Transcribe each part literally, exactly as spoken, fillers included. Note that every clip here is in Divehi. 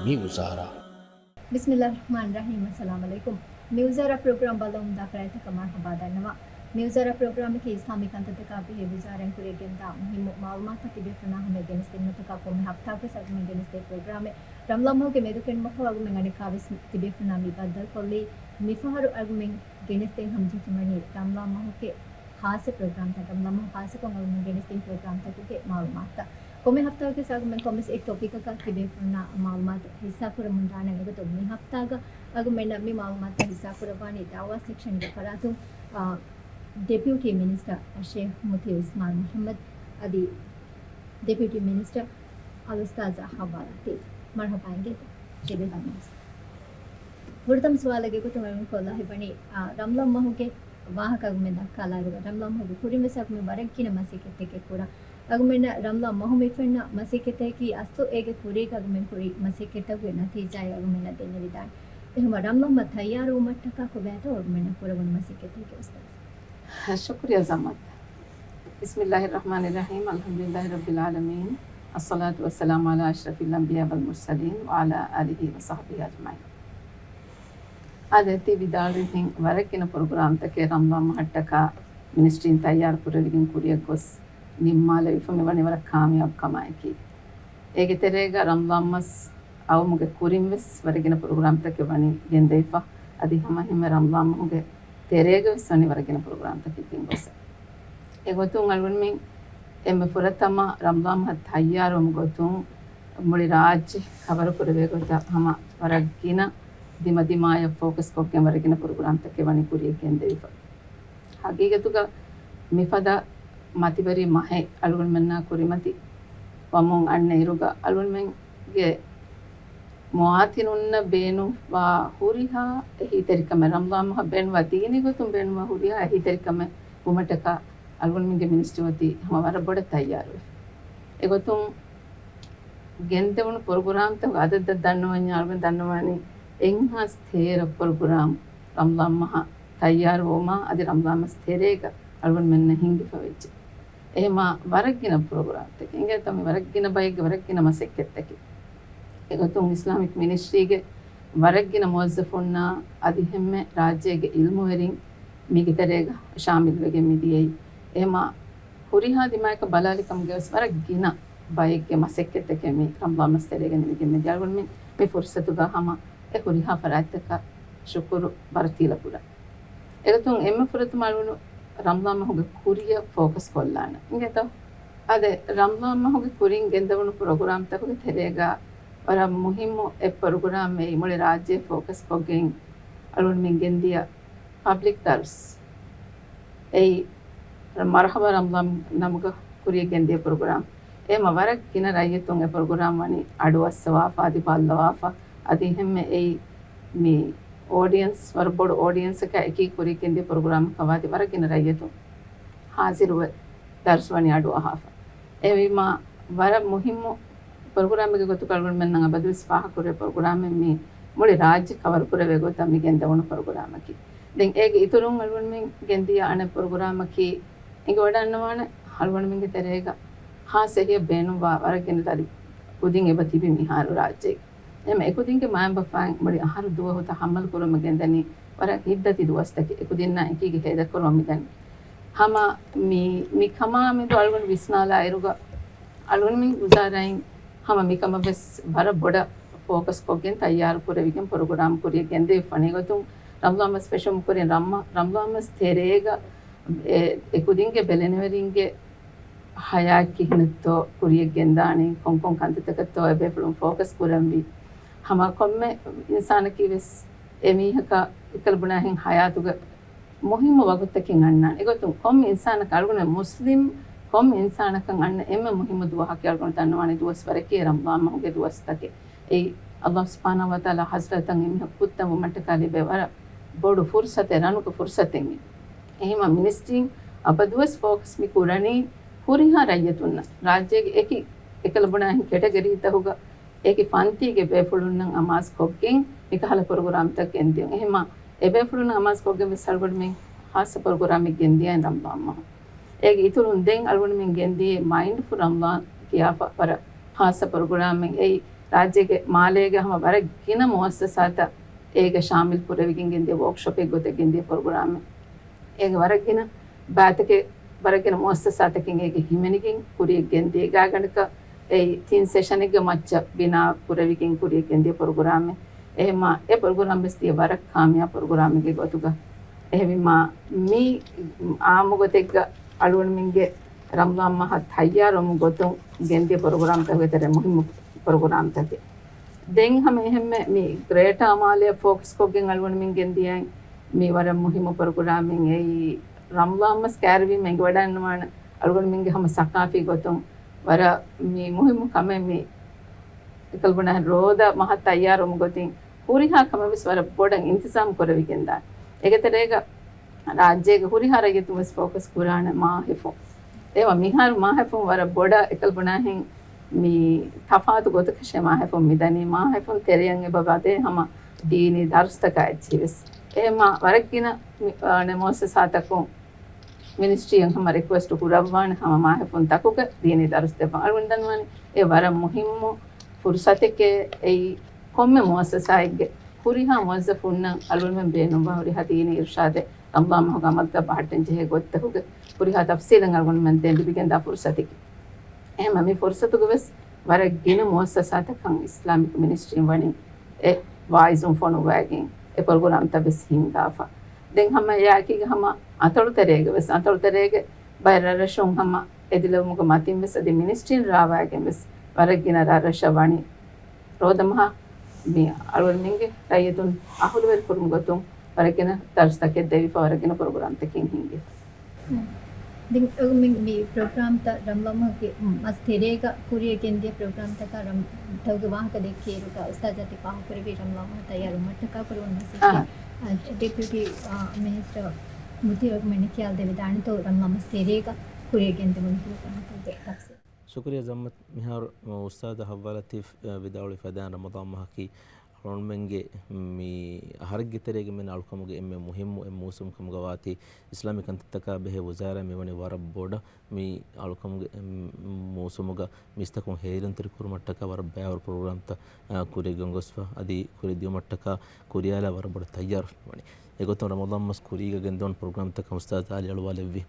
މި ވުޒާރާ. ބިސްމިއްލާހި ރަޙްމާނި ރަޙީމް. އައްސަލާމު ޢަލައިކުމް. މި ވުޒާރާ ޕްރޮގްރާމް ބައްލަވަމުންދާ ކަލާތަކަށް މަރުޙަބާ ދަންނަވަން. މި ވުޒާރާ ޕްރޮގްރާމަކީ އިސްލާމީ ކަންތައްތަކާ ބެހޭ ވުޒާރާއިން ކުރިޔަށްގެންދާ މުހިއްމު މަޢުލޫމާތުތައް ތިބޭފުޅުންނާ ހަމަޔަށް ގެނެސްދިނުމަށްޓަކާ ކޮންމެ ހަފްތާއަކުވެސް އަޅުގަނޑުމެން ގެނެސްދޭ ޕްރޮގްރާމެއް. ރަމްޟާން މަހުގެ މެދުކެނޑުމަށްފަހު އަޅުގަނޑުމެން އަނެއްކާވެސް ތިބޭފުޅުންނާ މި ބައްދަލުކޮށްލީ މިފަހަރު އަޅުގަނޑުމެން ގެނެސްދޭން ހަމަޖެއްސުން ވަނީ ރަމްޟާން މަހުގެ ޚާއްޞަ ޕްރޮގްރާމްތައް، ރަމްޟާން މަހު ޚާއްޞަކޮށް އަޅުގަނޑުމެން ގެނެސްދިން ޕްރޮގްރާމްތަކުގެ މަޢުލޫމާތުތައް. ކޮންމެ ހަފްތާއަކަސް އަޅުގަނޑުމެން ކޮންމެސް އެއް ޓޮޕިކަކަށް ތިބޭފުޅުންނާ މަޢުލޫމާތު ހިއްސާކުރަމުންދާނަން. އެގޮތުން މި ހަފްތާގަ އަޅުގަނޑުމެންނަށް މި މަޢުލޫމާތުތައް ހިއްސާކުރައްވާނީ ދަޢުވާ ސެކްޝަންގެ ފަރާތުން، އާ، ޑެޕިއުޓީ މިނިސްޓަރ އައްޝޭޚް މުތީޢު އިސްމާޢީލް މުޙައްމަދު އަދި ޑެޕިއުޓީ މިނިސްޓަރ އަލްއުސްތާޛާ ޙައްވާ ލަތީފް. މަރުޙަބާ އިނގޭތޯ ތިބޭފުޅުންނަށް. ފުރަތަމަ ސުވާލެއްގެ ގޮތުން އަޅުގަނޑު ކޮށްލާ ހިތްވަނީ، އާ، ރަމްޟާން މަހުގެ ވާހަކަ އަޅުގަނޑުމެން ދައްކާލާއިރުގަ، ރަމްޟާން މަހުގެ ކުރިން ވެސް އަޅުގަނޑުމެން ވަރަށް ގިނަ މަސައްކަތްތަކެއް ކުރަން. އަޅުގަނޑުމެންނަށް ރަމްޟާން މަހު މި ފެންނަ މަސައްކަތަކީ އަސްލު އޭގެ ކުރީގަ އަޅުގަނޑުމެން ކުރި މަސައްކަތްތަކުގެ ނަތީޖާއެއް އަޅުގަނޑުމެންނަށް ދެންނެވިދާނެ. އެހެންވީމަ ރަމްޟާން މަހަށް ތައްޔާރުވުމަށްޓަކާ ކޮބާތޯ އަޅުގަނޑުމެންނަށް ކުރެވުނު މަސައްކަތެއްގެ އުސްތާޛު؟ ޝުކުރިއްޔާ ޒަމާތް. ބިސްމިއްލާހި ރަޙްމާނި ރަޙީމް. އަލްޙަމްދުލިއްލާހި ރައްބިލް ޢާލަމީން. އައްޞަލާތު ވައްސަލާމު ޢަލާ އަޝްރަފިލް އަންބިޔާ ވަލް މުރްސަލީން ވަޢަލާ އާލިހި ވަޞަޙްބިހި އަޖްމަޢީން. އާދެ، ތި ވިދާޅުވިހެން ވަރަށް ގިނަ ޕްރޮގްރާމްތަކެއް ރަމްޟާން މަހަށްޓަކާ މިނިސްޓްރީން ތައްޔާރު ކުރެވިގެން ކުރިޔަށް ގޮސް ނިންމާލެވިފަ، މި ވަނީ ވަރަށް ކާމިޔާބު ކަމާއެކީ. އޭގެ ތެރޭގަ ރަމްޟާން މަސް އައުމުގެ ކުރިން ވެސް ވަރަށް ގިނަ ޕްރޮގްރާމްތަކެއް ވަނީ ގެންދެވިފަ. އަދި ހަމަ އެހެންމެ ރަމްޟާން މަހުގެ ތެރޭގަ ވެސް ވަނީ ވަރަށް ގިނަ ޕްރޮގްރާމްތަކެއް ގެންގޮސް. އެގޮތުން އަޅުގަނޑުމެން އެންމެ ފުރަތަމަ ރަމްޟާން މަހަށް ތައްޔާރުވުމުގެ ގޮތުން މުޅި ރާއްޖެ ކަވަރު ކުރެވޭ ގޮތަށް ހަމަ ވަރަށް ގިނަ ދިމަދިމާޔަށް ފޯކަސް ކޮށްގެން ވަރަށް ގިނަ ޕްރޮގްރާމްތަކެއް ވަނީ ކުރިޔަށް ގެންދެވިފަ. ހަގީގަތުގަ މިފަދަ މަތިވެރި މަހެއް އަޅުގަނޑުމެންނާ ކުރިމަތި ވަމުން އަންނަ އިރުގަ އަޅުގަނޑުމެންގެ މުވާތިނުންނަށް ބޭނުންވާ ހުރިހާ އެހީތެރިކަމެއް، ރަމްޟާން މަހަށް ބޭނުންވާ ދީނީ ގޮތުން ބޭނުންވާ ހުރިހާ އެހީތެރިކަމެއް ވުމަށްޓަކާ އަޅުގަނޑުމެންގެ މިނިސްޓްރީ އޮތީ ހަމަ ވަރަށް ބޮޑަށް ތައްޔާރުވެފަ. އެގޮތުން ގެންދެވުނު ޕްރޮގްރާމްތަކުގެ އަދަދަށް ދަންނަވަންޏާ އަޅުގަނޑު ދަންނަވާނީ އެއްހާސް ތޭރަ ޕްރޮގްރާމް ރަމްޟާން މަހަށް ތައްޔާރުވުމާ އަދި ރަމްޟާން މަސް ތެރޭގަ އަޅުގަނޑުމެންނަށް ހިންގިފަ ވެއްޖެ. އެހެމާ ވަރަށް ގިނަ ޕްރޮގްރާމްތަކެއް އިނގޭތޯ، މި ވަރަށް ގިނަ ބައެއްގެ ވަރަށް ގިނަ މަސައްކަތްތަކެއް. އެގޮތުން އިސްލާމިކް މިނިސްޓްރީގެ ވަރަށް ގިނަ މުވައްޒަފުންނާ އަދި ހެންމެ ރާއްޖޭގެ އިލްމުވެރިން މީގެ ތެރޭގަ ޝާމިލްވެގެން މިދިޔައީ. އެހެމާ ހުރިހާ ދިމާޔަކަށް ބަލާލި ކަމުގައި ވެސް ވަރަށް ގިނަ ބައެއްގެ މަސައްކަތްތަކެއް މި ރަމްޟާން މަސް ތެރޭގަ ނިމިގެން މިދިޔަ. އަޅުގަނޑުމެން މި ފުރުސަތުގަ ހަމަ އެ ހުރިހާ ފަރާތްތަކަށް ޝުކުރު ބަރަތީލަ ކުރަން. އެގޮތުން އެންމެ ފުރަތަމަ އަޅުގަނޑު ރަމްޟާން މަހުގެ ކުރިއަށް ފޯކަސް ކޮށްލާނަން. އިނގޭތޯ؟ އާދެ، ރަމްޟާން މަހުގެ ކުރިން ގެންދެވުނު ޕްރޮގްރާމްތަކުގެ ތެރޭގަ ވަރަށް މުހިއްމު އެއް ޕްރޮގްރާމް އެއީ މުޅި ރާއްޖެ ފޯކަސް ކޮށްގެން އަޅުގަނޑުމެން ގެންދިޔަ ޕަބްލިކް ދަރުސް. އެއީ މަރުޙަބާ ރަމްޟާން ނަމުގަ ކުރިޔަށް ގެންދިޔަ ޕްރޮގްރާމް. އެހެމަ ވަރަށް ގިނަ ރައްޔިތުން އެ ޕްރޮގްރާމް ވަނީ އަޑުއައްސަވާފަ އަދި ބައްލަވާފަ. އަދި ހެންމެ އެއީ މި އޯޑިއެންސް ވަރަށް ބޮޑު އޯޑިއެންސަކާ އެކީ ކުރިޔަށް ގެންދިޔަ ޕްރޮގްރާމަކަށް ވާތީ ވަރަށް ގިނަ ރައްޔިތުން ހާޒިރުވެ ދަރުސް ވަނީ އަޑުއަހާފަ. އެހެންވީމާ ވަރަށް މުހިއްމު ޕްރޮގްރާމެއްގެ ގޮތުގަ އަޅުގަނޑުމެންނަށް އަބަދުވެސް ފާހަގަކުރެވޭ ޕްރޮގްރާމެއް މި މުޅި ރާއްޖެ ކަވަރު ކުރެވޭ ގޮތަށް މި ގެންދެވުނު ޕްރޮގްރާމަކީ. ދެން އޭގެ އިތުރުން އަޅުގަނޑުމެން ގެންދިޔަ އަނެއް ޕްރޮގްރާމަކީ އެނގިވަޑައިގަންނަވާނެ އަޅުގަނޑުމެންގެ ތެރޭގަ ޚާއްޞަ އެހީއަށް ބޭނުންވާ ވަރަށް ގިނަ ދަރި ކުދިން އެބަ ތިބި މިހާރު ރާއްޖޭގަ. އެހެން އެކުދިންގެ މައިންބަފައިން މުޅި އަހަރު ދުވަހު ތަހައްމަލު ކުރަމުން ގެންދަނީ ވަރަށް ހިތްދަތި ދުވަސް ތަކެއް އެކުދިންނާ އެކީގަ ހޭދަކުރަމުން މިދަނީ. ހަމަ މި، މި ކަމާ މެދު އަޅުގަނޑު ވިސްނާލާ އިރުގަ އަޅުގަނޑުމެން ވުޒާރާއިން ހަމަ މިކަމަށް ވެސް ވަރަށް ބޮޑަށް ފޯކަސް ކޮށްގެން ތައްޔާރު ކުރެވިގެން ޕްރޮގްރާމް ކުރިޔަށް ގެންދެވިފަނޭ. އެގޮތުން ރަމްޟާން މަސް ފެށުމުން ކުރިން ރަމް، ރަމްޟާން މަސް ތެރޭގަ އެ، އެކުދިންގެ ބެލެނިވެރިންގެ ހަޔާތް ކިހިނެއްތޯ ކުރިޔަށް ގެންދާނީ، ކޮންކޮން ކަންތައްތަކަށްތޯ އެބޭފުޅުން ފޯކަސް ކުރަންވީ. ހަމަ ކޮންމެ އިންސާނަކީ ވެސް އެމީހަކަށް އެކަލަ ބުނާހެން ހަޔާތުގަ މުހިއްމު ވަގުތަކެއް އަންނާނެ. އެގޮތުން ކޮންމެ އިންސާނަކަށް އަޅުގަނޑު މުސްލިމް ކޮންމެ އިންސާނަކަށް އަންނަ އެންމެ މުހިއްމު ދުވަހަކީ އަޅުގަނޑު ދަންނަވާނެ ދުވަސް ވަރަކީ ރަމްޟާން މަހުގެ ދުވަސްތަކެއް. އެއީ އައްލާހު ސުބްޙާނަހޫ ވަތަޢާލާ ޙަޟްރަތަށް އެމީހަކު ކުއްތަން ވުމަށްޓަކާ ލިބޭ ވަރަށް ބޮޑު ފުރުޞަތެއް، ރަނުގެ ފުރުޞަތެއް މީ. އެހެންވީމާ މިނިސްޓްރީން އަބަދުވެސް ފޯކަސް މި ކުރަނީ ހުރިހާ ރައްޔިތުންނަށް، ރާއްޖޭގެ އެކި އެކަލަ ބުނާހެން ކެޓަގަރީތަކުގަ އެކި ފަންތީގެ ބޭފުޅުންނަށް އަމާޒު ކޮށްގެން މިކަހަލަ ޕްރޮގްރާމްތައް ގެންދިޔުން. އެހެންވީމާ އެބޭފުޅުންނަށް އަމާޒު ކޮށްގެން ވެސް އަޅުގަނޑުމެން ޚާއްޞަ ޕްރޮގްރާމެއް ގެންދިޔައިން ރަމްޟާން މަހު. އޭގެ އިތުރުން ދެން އަޅުގަނޑުމެން ގެންދިޔައީ މައިންޑްފުލް ރަމްޟާން ކިޔާފަ ވަރަށް ޚާއްޞަ ޕްރޮގްރާމެއް. އެއީ ރާއްޖޭގެ މާލޭގެ ހަމަ ވަރަށް ގިނަ މުއައްސަސާތައް އޭގެ ޝާމިލް ކުރެވިގެން ގެންދިޔަ ވޯކްޝޮޕެއް ގޮތެއް ގެންދިޔަ ޕްރޮގްރާމެއް. އޭގެ ވަރަށް ގިނަ ބައިތަކެއް، ވަރަށް ގިނަ މުއައްސަސާތަކެއް އޭގެ ހިމެނިގެން ކުރިއަށް ގެންދިޔަ، ގާތްގަނޑަކަށް އެއީ ތިން ސެޝަނެއްގެ މައްޗަށް ބިނާ ކުރެވިގެން ކުރިއަށް ގެންދިޔަ ޕްރޮގްރާމެއް. އެހެންމާ އެ ޕްރޮގްރާމް ވެސް ދިޔަ ވަރަށް ކާމިޔާބު ޕްރޮގްރާމެއްގެ ގޮތުގަ. އެހެންވީމާ މީ އާއްމު ގޮތެއްގަ އަޅުގަނޑުމެންގެ ރަމަޟާން މަހަށް ތައްޔާރުވުމުގެ ގޮތުން ގެންދިޔަ ޕްރޮގްރާމްތަކުގެ ތެރޭ މުހިއްމު ޕްރޮގްރާމްތަކެއް. ދެން ހަމަ އެހެންމެ މި ގްރޭޓާ މާލެއަށް ފޯކަސް ކޮށްގެން އަޅުގަނޑުމެން ގެންދިޔައިން މި ވަރަށް މުހިއްމު ޕްރޮގްރާމެއް. އެއީ ރަމަޟާން މަސް ކައިރިވީމަ އެނގިވަޑައިގަންނަވާނެ އަޅުގަނޑުމެންގެ ހަމަ ސަޤާފީ ގޮތުން ވަރަށް މި މުހިއްމު ކަމެއް މި އެކަލްބުނާ ރޯދަ މަހަށް ތައްޔާރުވުމުގެ ގޮތުން ހުރިހާ ކަމެއް ވެސް ވަރަށް ބޮޑަށް އިންތިޒާމް ކުރެވިގެންދާނެ. އޭގެ ތެރޭގަ ރާއްޖޭގެ ހުރިހާ ރައްޔިތުން ވެސް ފޯކަސް ކުރާނެ މާހެފުން. އެވަ މިހާރު މާހެފުން ވަރަށް ބޮޑަށް އެކަލްބުނާހެން މި ތަފާތު ގޮތަކަށޭ މާހެފުން މިދަނީ. މާހެފުން ތެރެއަށް އެބަ ވަދޭ ހަމަ ދީނީ ދަރުސްތަކާ އެއްޗެހި ވެސް. އެހެންމާ ވަރަށް ގިނަ މި، އާ، މުއައްސަސާތަކުން މިނިސްޓްރީއަށް ހަމަ ރިކުއެސްޓް ކުރައްވާނެ ހަމަ މާހެފުން ތަކުގަ ދީނީ ދަރުސް ދެއްވާނެ. އަޅުގަނޑު ދަންނަވާނެ އެ ވަރަށް މުހިއްމު ފުރުސަތެކޭ. އެއީ ކޮންމެ މުއައްސަސާއެއްގެ ހުރިހާ މުވައްޒަފުންނަށް އަޅުގަނޑުމެން ބޭނުންވާ ހުރިހާ ދީނީ އިރުޝާދެއް ރަމަޟާން މަހުގަ އަމަލުތައް ބަހައްޓަން ޖެހޭ ގޮތްތަކުގެ ހުރިހާ ތަފްސީލެއް އަޅުގަނޑުމެން ދެން ލިބިގެންދާ ފުރުސަތެކޭ. އެހެންމަ މި ފުރުސަތުގަ ވެސް ވަރަށް ގިނަ މުއައްސަސާތަކަށް އިސްލާމިކް މިނިސްޓްރީން ވަނީ އެ ވާއިޒުން ފޮނުއްވައިގެން އެ ޕްރޮގްރާމްތައް ވެސް ހިންގާފަ. ދެން ހަމަ އެއާއެކީގަ ހަމަ އަތޮޅުތެރޭގަ ވެސް، އަތޮޅުތެރޭގެ ބައެއް ރަށްރަށުން ހަމަ އެދިލެވުމުގެ މަތިން ވެސް އަދި މިނިސްޓްރީން ރާވައިގެން ވެސް ވަރަށް ގިނަ ރަށްރަށަށް ވަނީ ރޯދަމަހަށް މި އަޅުގަނޑުމެންގެ ރައްޔިތުން އަހުލުވެރި ކުރުމުގެ ގޮތުން ވަރަށް ގިނަ ދަރުސްތަކެއް ދެވިފަ، ވަރަށް ގިނަ ޕްރޮގްރާމްތަކެއް ހިންގިފަ. ދެން މި، މި ޕްރޮގްރާމްތައް ރަމަޟާން މަހުގެ މަސް ތެރޭގަ ކުރިއަށް ގެންދިޔަ ޕްރޮގްރާމްތަކާ ރަމް، ތަކުގެ ވާހަކަ ދެއްކޭއިރުގަ އުސްތާޒާ ތި ފާހަގަކުރެއްވި ރަމަޟާން މަހަށް ތައްޔާރުވުމަށްޓަކާ ކުރެވުނު މަސައްކަތް. އާ. އާ، ޑެޕިއުޓީ، އާ، މިނިސްޓަރ މުތީއު ރަޙްމަނީ ކިޔާލަދެވިދާނެތޯ ރަމަޟާން މަސް ތެރޭގަ ކުރިއަށް ގެންދެވުނު ޕްރޮގްރާމްތަކުގެ ތަފްސީލް. ޝުކުރިއްޔާ ޒަޙްމަތް. މިހާރު އުސްތާޒް ހައްވާލަތީފް، އަ، ވިދާޅުވި ފަދައިން ރަމަޟާން މަހަކީ އަޅުގަނޑުމެންގެ މި އަހަރެއްގެ ތެރޭގަ މި އަޅުކަމުގެ އެންމެ މުހިއްމު އެއް މޫސުމް ކަމުގަ ވާތީ، އިސްލާމީ ކަންތައްތަކާ ބެހޭ ވުޒާރާ މިވަނީ ވަރަށް ބޮޑަށް މި އަޅުކަމުގެ އެއް މޫސުމުގަ މީސްތަކުން ހޭލުންތެރި ކުރުމަށްޓަކާ ވަރަށް ބައިވަރު ޕްރޮގްރާމްތައް، އަ، ކުރިއަށް ގެންގޮސްފަ އަދި ކުރިއަށް ދިޔުމަށްޓަކާ ކުރިއަށް ވަރަށް ބޮޑަށް ތައްޔާރު ވަނީ. އެގޮތުން ރަމަޟާން މަސް ކުރީގަ ގެންދަވަން ޕްރޮގްރާމްތަކަށް އުސްތާޒް އާލި އަޅުވާލެއްވި.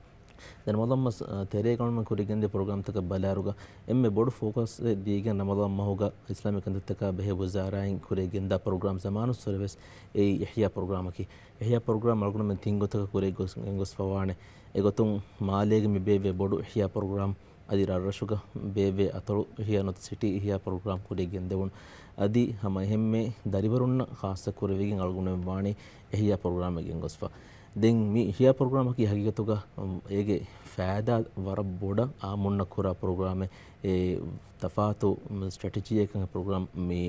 ދެން ރަމަޟާން މަސް، އަ، ތެރޭގަ އަޅުގަނޑުމެން ކުރިއަށް ގެންދިޔަ ޕްރޮގްރާމްތަކަށް ބަލާއިރުގަ އެންމެ ބޮޑު ފޯކަސްއެއް ދީގެން ރަމަޟާން މަހުގަ އިސްލާމީ ކަންތައްތަކާ ބެހޭ ވުޒާރާއިން ކުރިއަށް ގެންދާ ޕްރޮގްރާމް ޒަމާނުއްސުރެ ވެސް އެއީ އިޙްޔާ ޕްރޮގްރާމަކީ. އިޙްޔާ ޕްރޮގްރާމް އަޅުގަނޑުމެން ތިން ގޮތަކަށް ކުރިއަށް ގޮސް، ގެންގޮސްފަވާނެ. އެގޮތުން މާލޭގެ މި ބޭއްވޭ ބޮޑު އިޙްޔާ ޕްރޮގްރާމް އަދި ރަށްރަށުގަ ބޭއްވޭ އަތޮޅު އިޙްޔާ ނުވަތަ ސިޓީ އިޙްޔާ ޕްރޮގްރާމް ކުރިއަށް ގެންދެވުނު. އަދި ހަމަ އެހެންމެ ދަރިވަރުންނަށް ޚާއްޞަ ކުރެވިގެން އަޅުގަނޑުމެން ވާނީ އިޙްޔާ ޕްރޮގްރާމެއް ގެންގޮސްފަ. ދެން މި އިޙްޔާ ޕްރޮގްރާމަކީ ހަގީގަތުގަ، އު، އޭގެ ފައިދާ ވަރަށް ބޮޑަށް އާއްމުންނަށް ކުރާ ޕްރޮގްރާމެއް. އެ ތަފާތު ސްޓްރެޓެޖީއެއްކަން ޕްރޮގްރާމް މި،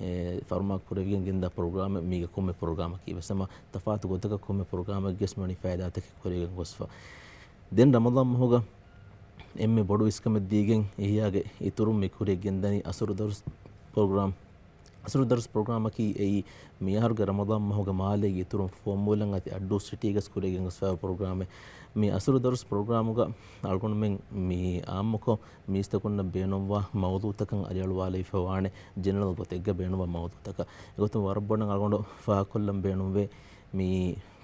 އެ، ފަރުމާ ކުރެވިގެން ގެންދާ ޕްރޮގްރާމެއް މީގެ ކޮންމެ ޕްރޮގްރާމަކީ ވެސް ހަމަ ތަފާތު ގޮތަކަށް ކޮންމެ ޕްރޮގްރާމެއްގެ ވެސް ވަނީ ފައިދާތަކެއް ކުރިއަށް ގެންގޮސްފަ. ދެން ރަމަޟާން މަހުގަ އެންމެ ބޮޑު އިސްކަމެއް ދީގެން އިޙްޔާގެ އިތުރުން މި ކުރިއަށް ގެންދަނީ އަސުރު ދަރުސް ޕްރޮގްރާމް. އަސުރު ދަރުސް ޕްރޮގްރާމަކީ އެއީ މިއަހަރުގެ ރަމަޟާން މަހުގެ މާލޭގެ އިތުރުން ފުވައްމޫލަން އަދި އައްޑޫ ސިޓީގަސް ކުރިއަށް ގެންގޮސްފައިވާ ޕްރޮގްރާމެއް. މި އަސުރު ދަރުސް ޕްރޮގްރާމުގަ އަޅުގަނޑުމެން މި އާއްމުކޮށް މީސްތަކުންނަށް ބޭނުންވާ މައުޟޫޢުތަކަށް އަލިއަޅުވާލެވިފަވާނެ، ޖެނެރަލް ގޮތެއްގަ ބޭނުންވާ މައުޟޫޢުތަކަށް. އެގޮތުން ވަރަށް ބޮޑަށް އަޅުގަނޑު ފާހަގަކޮށްލަން ބޭނުންވޭ މި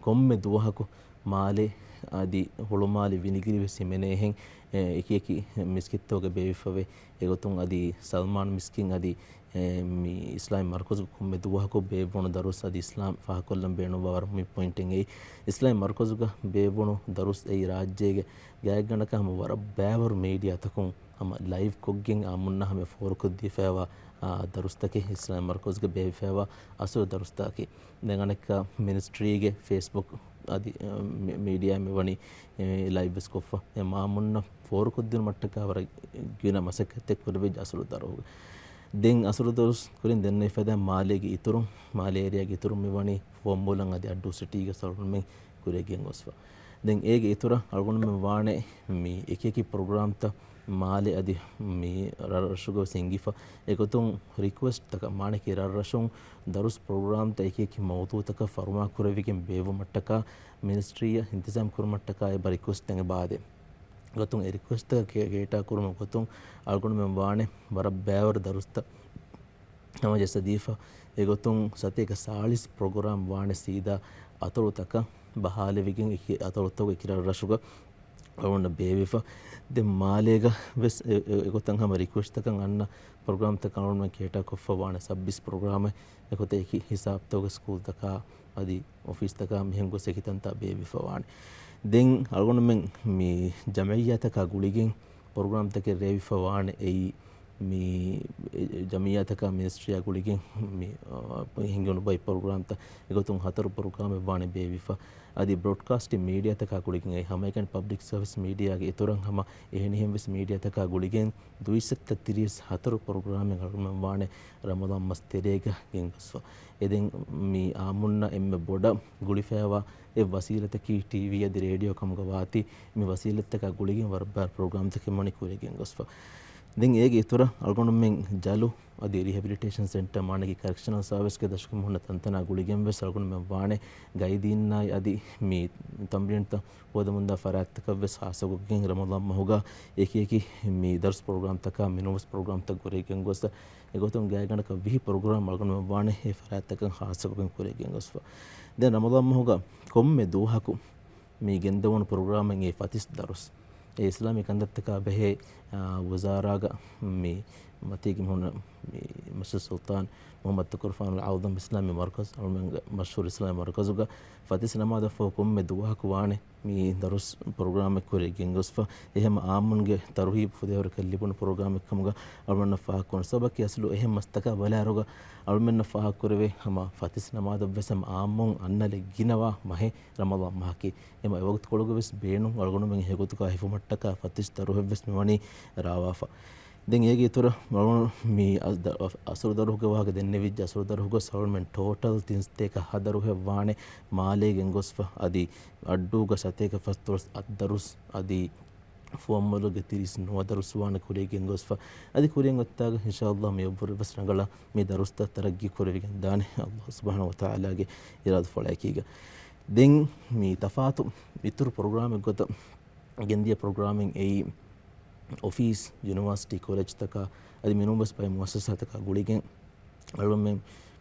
ކޮންމެ ދުވަހަކު މާލެ އަދި ހުޅުމާލެ ވިނިގިރި ވެސް ހިމެނޭހެން، އެ، އެކި އެކި މިސްކިތްތަކުގަ ބޭއްވިފަވޭ. އެގޮތުން އަދި ސަލްމާން މިސްކިތް އަދި، އެ، މި އިސްލާމީ މަރުކަޒުގަ ކޮންމެ ދުވަހަކު ބޭއްވުނު ދަރުސް އަދި އިސްލާމް ފާހަގަކޮށްލަން ބޭނުންވާ ވަރަށް މުހިންމު ޕޮއިންޓެއް އެއީ. އިސްލާމީ މަރުކަޒުގަ ބޭއްވުނު ދަރުސް އެއީ ރާއްޖޭގެ ގާތްގަނޑަކަށް ހަމަ ވަރަށް ބައިވަރު މީޑިއާތަކުން ހަމަ ލައިވް ކޮށްގެން އާއްމުންނަށް ހަމަ ފޯރުކޮށްދީފައިވާ، އާ، ދަރުސްތަކެއް، އިސްލާމީ މަރުކަޒުގަ ބޭއްވިފައިވާ އަސުރު ދަރުސްތަކެއް. ދެން އަނެއްކާ މިނިސްޓްރީގެ ފޭސްބުކް އަދި، އަ، މި-، މީޑިއާ މިވަނީ، އެ، ލައިވް ވެސް ކޮށްފަ. އެ އާއްމުންނަށް ފޯރުކޮށްދިނުމަށްޓަކާ ވަރަށް ގިނަ މަސައްކަތްތައް ކުރެވިއްޖެ އަސުރު ދަރުހުގަ. ދެން އަސުރު ދަރުސް ކުރިން ދެންނެވި ފަދައިން މާލޭގެ އިތުރުން، މާލޭ އޭރިއާގެ އިތުރުން މިވަނީ ފުވައްމޫލަން އަދި އައްޑޫ ސިޓީގެ ސަރުންމެން ކުރިއަށް ގެންގޮސްފަ. ދެން އޭގެ އިތުރަށް އަޅުގަނޑުމެން ވާނެ މި އެކި އެކި ޕްރޮގްރާމްތައް މާލެ އަދި މި ރަށްރަށުގަ ވެސް ހިނގިފަ. އެގޮތުން ރިކުއެސްޓްތަކަށް، މާނައަކީ ރަށްރަށުން ދަރުސް ޕްރޮގްރާމްތައް އެކި އެކި މައުޟޫޢުތަކަށް ފަރުމާ ކުރެވިގެން ބޭއްވުމަށްޓަކާ މިނިސްޓްރީއަށް އިންތިޒާމް ކުރުމަށްޓަކާ އެބަ ރިކުއެސްޓްތައް އެބަ އާދޭ. އެގޮތުން އެ ރިކުއެސްޓްތަކަށް ކޭ-، ކޭޓާ ކުރުމުގެ ގޮތުން އަޅުގަނޑުމެން ވާނެ ވަރަށް ބައިވަރު ދަރުސްތައް ހަމަޖައްސަދީފަ. އެގޮތުން ސަތޭކަ ސާޅީސް ޕްރޮގްރާމް ވާނެ ސީދާ އަތޮޅުތަކަށް ބަހާލެވިގެން، އެކި އަތޮޅުތަކުގެ ކިރަށް ރަށުގަ އަޅުގަނޑަށް ބޭއްވިފަ. ދެން މާލޭގަ ވެސް އެ، އެ، އެގޮތަށް ހަމަ ރިކުއެސްޓްތަކަށް އަންނަ ޕްރޮގްރާމްތަކަށް އަޅުގަނޑުމެން ކޭޓާ ކޮށްފަ ވާނެ ސައްބީސް ޕްރޮގްރާމެއް. އެގޮތަށް އެކި ހިސާބްތަކުގެ ސްކޫލްތަކާ އަދި އޮފީސްތަކާ މިހެން ގޮސް އެކި ތަންތާ ބޭއްވިފަ ވާނެ. ދެން އަޅުގަނޑުމެން މި ޖަމްޢިއްޔާތަކާ ގުޅިގެން ޕްރޮގްރާމްތަކެއް ރޭވިފަ ވާނެ. އެއީ މި ޖަމްޢިއްޔާތަކާ މިނިސްޓްރީއާ ގުޅިގެން މި، އާ، ހިންގުނު ބައި ޕްރޮގްރާމްތައް އެގޮތުން ހަތަރު ޕްރޮގްރާމެއް ވާނެ ބޭއްވިފަ. އަދި ބްރޯޑްކާސްޓިން މީޑިއާތަކާ ގުޅިގެން އެ ހަމައެކަނި ޕަބްލިކް ސަރވިސް މީޑިއާގެ އިތުރަށް ހަމަ އެހެނިހެން ވެސް މީޑިއާތަކާ ގުޅިގެން ދުއިސައްތަ ތިރީސް ހަތަރު ޕްރޮގްރާމެއް އަޅުގަނޑުމެން ވާނެ ރަމަޟާން މަސް ތެރޭގަ ގެންގޮސްފަ. އެ ދެން މި އާއްމުންނަށް އެންމެ ބޮޑަށް ގުޅިފައިވާ އެއް ވަސީލަތަކީ ޓީވީ އަދި ރޭޑިއޯ ކަމުގަ ވާތީ، މި ވަސީލަތްތަކާ ގުޅިގެން ވަރަށް ބާރު ޕްރޮގްރާމްތަކެއް ވަނީ ކުރިއަށް ގެންގޮސްފަ. ދެން އޭގެ އިތުރަށް އަޅުގަނޑުމެން ޖަލު އަދި ރިހެބިލިޓޭޝަން ސެންޓަރ މާނައީ ކަރެކްޝަނަލް ސާވިސްގެ ދަށުގެ ހުންނަ ތަންތަނާ ގުޅިގެން ވެސް އަޅުގަނޑުމެން ވާނެ ގައިދީންނާއި އަދި މި ތަމްރީންތައް ހޯދަމުންދާ ފަރާތްތަކަށް ވެސް ހާއްސަކޮށްގެން ރަމަޟާން މަހުގަ އެކި އެކި މި ދަރުސް ޕްރޮގްރާމްތަކާ މިނޫވެސް ޕްރޮގްރާމްތައް ކުރިއަށް ގެންގޮސް އެގޮތުން ގާތްގަނޑަކަށް ވިހި ޕްރޮގްރާމް އަޅުގަނޑުމެން ވާނެ އެ ފަރާތްތަކަށް ހާއްސަކޮށްގެން ކުރިއަށް ގެންގޮސްފަ. ދެން ރަމަޟާން މަހުގަ ކޮންމެ ދުވަހަކު މި ގެންދަވަން ޕްރޮގްރާމެއް އެ ފަތިސް ދަރުސް. އެ އިސްލާމީ ކަންތައްތަކާ ބެހޭ، އާ، ވުޒާރާގަ މި މަތީގެ ހުންނަ މި މަޝްރަފް ސުލްޠާން މުޙައްމަދު ތުކުރުފާނުލް އަޢުޡަމް އިސްލާމީ މަރުކަޒު، އަޅުމެންގެ މަޝްހޫރު އިސްލާމީ މަރުކަޒުގަ ފަތިސް ނަމާދަށްފަހު ކޮންމެ ދުވަހަކު ވާނެ މި ދަރުސް ޕްރޮގްރާމެއް ކުރިއަށް ގެންގޮސްފަ. އެހެން އާއްމުންގެ ތަރުހީބު ފުދޭވަރަކަށް ލިބުނު ޕްރޮގްރާމެއް ކަމުގަ އަޅުމެންނަށް ފާހަގަކުރަން. ސަބަބަކީ އަސްލު އެހެން މަސްތަކާ ބަލާއިރުގަ އަޅުމެންނަށް ފާހަގަކުރެވޭ ހަމަ ފަތިސް ނަމާދަށްވެސް ހަމަ އާއްމުން އަންނަލެއް ގިނަވާ މަހެއް ރަމަޟާން މަހަކީ. އެމަ އެވަގުތުކޮޅުގަ ވެސް ބޭނުން އަޅުގަނޑުމެން އެގޮތުގަ ހިފުމަށްޓަކާ ފަތިސް ދަރުހެއްވެސް މިވަނީ ރާވާފަ. ދެން އޭގެ އިތުރަށް އަޅުގަނޑު މި އަ-، ދަ-، އަސަރު ދަރުހުގެ ވާހަކަ ދެންނެވިއްޖެ. އަސަރު ދަރުހުގަ އަޅުމެން ޓޯޓަލް ތިން ސަތޭކަ ހަ ދަރުހެއް ވާނެ މާލޭ ގެންގޮސްފަ. އަދި އައްޑޫގަ ސަތޭކަ ފަސްދޮޅަސް އަށް ދަރުސް އަދި ފުވައްމުލުގެ ތިރީސް ނުވަ ދަރުސް ވާނެ ކުރިއަށް ގެންގޮސްފަ. އަދި ކުރިއަށް އޮތްތާގަ އިންޝާﷲ މި އެއްވުރެ ވެސް ރަނގަޅަށް މި ދަރުސްތައް ތަރައްގީ ކުރެވިގެން ދާނެ ﷲ ސުބްޙާނަހޫ ވަތަޢާލާގެ އިރާދަފުޅާއެކީގަ. ދެން މި ތަފާތު އިތުރު ޕްރޮގްރާމެއް ގޮތަށް ގެންދިޔަ ޕްރޮގްރާމެއް އެއީ، އޮފީސް، ޔުނިވާސިޓީ، ކޮލެޖްތަކާ އަދި މިނޫންވެސް ބައެއް މުއައްސަސާތަކާ ގުޅިގެން އަޅުމެން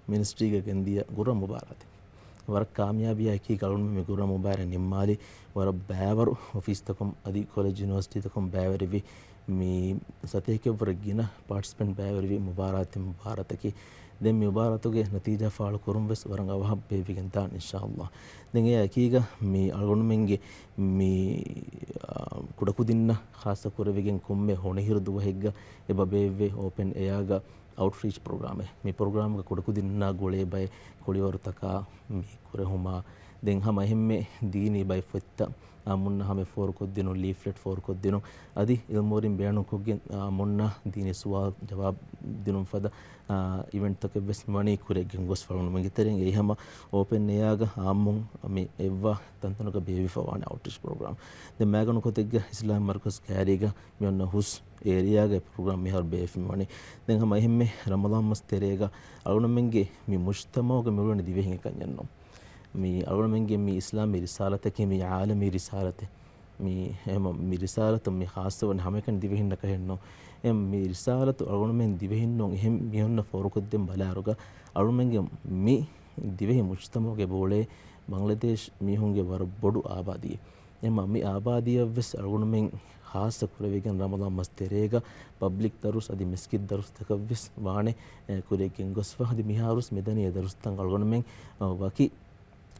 މިނިސްޓްރީގަ ގެންދިޔަ ގުރަން މުބާރާތެއް ވަރަށް ކާމިޔާބީއާއެކީ އަޅުމެން މި ގުރަން މުބާރާތް ނިންމާލި ވަރަށް ބައިވަރު އޮފީސްތަކުން އަދި ކޮލެޖް ޔުނިވާސިޓީތަކުން ބައިވެރިވި މި ސަތޭކައަށްވުރެ ގިނަ ޕާޓިސިޕެންޓް ބައިވެރިވި މުބާރާތެއް މުބާރާތަކީ. ދެން މި މުބާރާތުގެ ނަތީޖާ ފާޅު ކުރުން ވެސް ވަރަށް އަވަހަށް ބޭއްވިގެން ދާން އިންޝާﷲ. ދެން އެއާ އެކީގަ މި އަޅުގަނޑުމެންގެ މި، އާ، ކުޑަކުދިންނަށް ޚާއްޞަ ކުރެވިގެން ކޮންމެ ހޮނިހިރު ދުވަހެއްގަ އެބަ ބޭއްވޭ އޯޕަން އެއާގަ އައުޓްރީޗް ޕްރޮގްރާމެއް. މި ޕްރޮގްރާމްގަ ކުޑަކުދިންނާ ގުޅޭ ބައެއް ކުޅިވަރުތަކާ މި ކުރެހުމާ، ދެން ހަމަ އެހެންމެ ދީނީ ބައެއް ފޮތްތައް އާއްމުންނަށް ހަމަ ފޯރުކޮށްދިނުން، ލީފްލެޓް ފޯރުކޮށްދިނުން، އަދި އިލްމުވެރިން ބޭނުންކޮށްގެން އާއްމުންނަށް ދީނީ ސުވާލު ޖަވާބު ދިނުން ފަދަ، އާ، އިވެންޓްތަކެއް ވެސް މިވަނީ ކުރިއަށް ގެންގޮސްފަ. އަޅުގަނޑުމެންގެ ތެރެއިން އެއީ ހަމަ އޯޕަން އެއާގަ އާއްމުން މި އެއްވާ ތަންތަނުގަ ބޭއްވިފަ ވާނެ އައުޓްރީޗް ޕްރޮގްރާމް. ދެން މައިގަނޑު ކޮތެއްގަ އިސްލާމް މަރުކަޒް ކައިރީގަ މި އޮންނަ ހުސް އޭރިއާގައި ޕްރޮގްރާމް މިހާރު ބޭއްވިފަ ވަނީ. ދެން ހަމަ އެހެންމެ ރަމަޟާން މަސް ތެރޭގަ އަޅުގަނޑުމެންގެ މި މުޖްތަމަޢުގަ މި އުޅެނީ ދިވެހިން އެކަންޏެއްނު. މި އަޅުގަނޑުމެންގެ މި އިސްލާމީ ރިސާލަތަކީ މި ޢާލަމީ ރިސާލަތެއް. މި ހަމަ މި ރިސާލަތު މި ޚާއްޞަވަނީ ހަމައެކަނި ދިވެހިންނަކަށެއްނު. އެ މި ރިސާލަތު އަޅުގަނޑުމެން ދިވެހިންނުން އެހެން މީހުންނަށް ފޯރުކޮށްދޭން ބަލާއިރުގަ އަޅުގަނޑުމެންގެ މި ދިވެހި މުޖްތަމަޢުގަ އުޅޭ ބަންގްލަދޭޝް މީހުންގެ ވަރަށް ބޮޑު އާބާދީއެއް. އެމަ މި އާބާދީއަށްވެސް އަޅުގަނޑުމެން ޚާއްޞަ ކުރެވިގެން ރަމަޟާން މަސް ތެރޭގަ ޕަބްލިކް ދަރުސް އަދި މިސްކިތް ދަރުސްތަކަށްވެސް ވާނެ، އެ، ކުރިއަށް ގެންގޮސްފަ. އަދި މިހާރުވެސް މިދަނީ އެ ދަރުސްތައް އަޅުގަނޑުމެން، އަ، ވަކި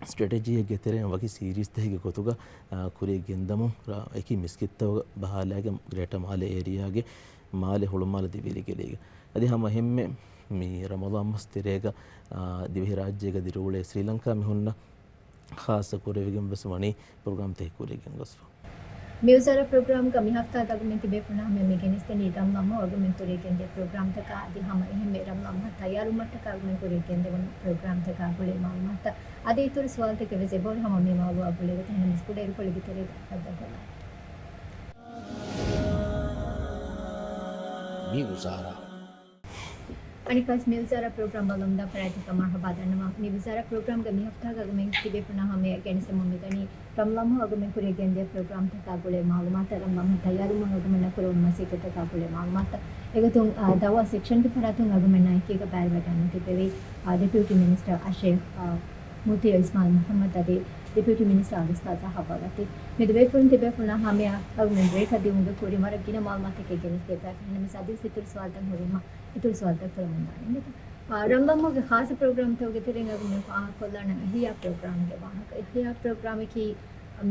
ސްޓްރެޓެޖީއެއްގެ ތެރެއިން ވަކި ސީރީޒްތަކެއްގެ ގޮތުގަ، އާ، ކުރިއަށް ގެންދަމުން ރާ-، އެކި މިސްކިތްތަކުގަ ބަހާލާގެން ގްރޭޓަ މާލެ އޭރިއާގެ މާލެ ހުޅުމާލެ ދިވެހިރީގެ ލޭގެ. އަދި ހަމަ އެހެންމެ މި ރަމަޟާން މަސް ތެރޭގަ، އާ، ދިވެހިރާއްޖޭގަ ދިރިއުޅޭ ސްރީލަންކާ މީހުންނަށް ޚާއްޞަ ކުރެވިގެން ވެސް ވަނީ ޕްރޮގްރާމްތަކެއް ކުރިއަށް ގެންގޮސްފަ. މި ވުޒާރާ ޕްރޮގްރާމްގަ މި ހަފްތާ ދަގުމެން ތިބޭ ބުނާ ހަމަ މި ގެނެސްދެނީ ރަމްޟާން މަހު އަޅުގަނޑުމެން ކުރިއަށް ގެންދިޔަ ޕްރޮގްރާމްތަކާ އަދި ހަމަ އެހެންމެ ރަމްޟާން މަހަށް ތައްޔާރުވުމަށްޓަކާ އަޅުގަނޑުމެން ކުރިއަށް ގެންދެވުނު ޕްރޮގްރާމްތަކާ ގުޅޭ މަޢުލޫމާތުތައް އަދި އިތުރު ސުވާލުތަކެއް ވެސް އެބަހުރި ހަމަ މި މައުޟޫޢާ ގުޅޭގޮތަށް ހަމަ މިސް ކުޑައިރުކޮޅެއްގެ ތެރޭގަ ރައްދަކޮށްލާނަން. މި ވުޒާރާ. އަނެއްކާސް މި ވިޒާރާ ޕްރޮގްރާމް ބައްލަވަމުންދާ ފަރާތްތަކަށް މަރުޙަބާ ދަންނަވަން. މި ވިޒާރާ ޕްރޮގްރާމްގަ މި ހަފްތާގަ އަޅުގަމެން ތިބޭފުޅުންނާ ހަމަޔަށް ގެނެސްދެމުން މިދަނީ ރަމްޟާން މަހު އަޅުގަމެން ކުރިޔަށް ގެންދިޔަ ޕްރޮގްރާމްތަކާ ގުޅޭ މަޢުލޫމާތު، ރަމްޟާން މަހު އަޅުގަމެންނަށް ކުރެވުނު މަސައްކަތްތަކާ ގުޅޭ މަޢުލޫމާތު. އެގޮތުން، އާ، ދަޢުވާ ސެކްޝަންގެ ފަރާތުން އަޅުގަމެންނާ އެކީގަ ބައިވެގަންނަ ތިބެވި، އާ، ޑެޕިއުޓީ މިނިސްޓަރ އަށޭޚް، އާ، މުތީޢު އިސްމާޢީލް މުޙައްމަދު އަދި ޑެޕިއުޓީ މިނިސްޓަރ އަބުލް އުސްތާޛް އަހައްވާގަތީ. މި ދެބޭފުޅުން ތިބޭފުޅުންނާ ހަމަޔަށް އަޅުގަނޑުމެން ބްރޭކަށް ދިއުމުގެ ކުރިން ވަރަށް ގިނަ މަޢުލޫމާތުތަކެއް ގެނެސްދީފައި. އެހެންނަމަވެސް އަދިވެސް އިތުރު ސުވާލުތައް ހުރީމަ، އިތުރު ސުވާލުތައް ކުރަމުންދާނެ. އާ، ރަމްޟާން މަހުގެ ޚާއްޞަ ޕްރޮގްރާމްތަކުގެ ތެރެއިން އަޅުގަނޑުމެން ފާހަގަކޮށްލާނަން އިޙްޔާ ޕްރޮގްރާމްގެ ވާހަކަ. އިޙްޔާ ޕްރޮގްރާމަކީ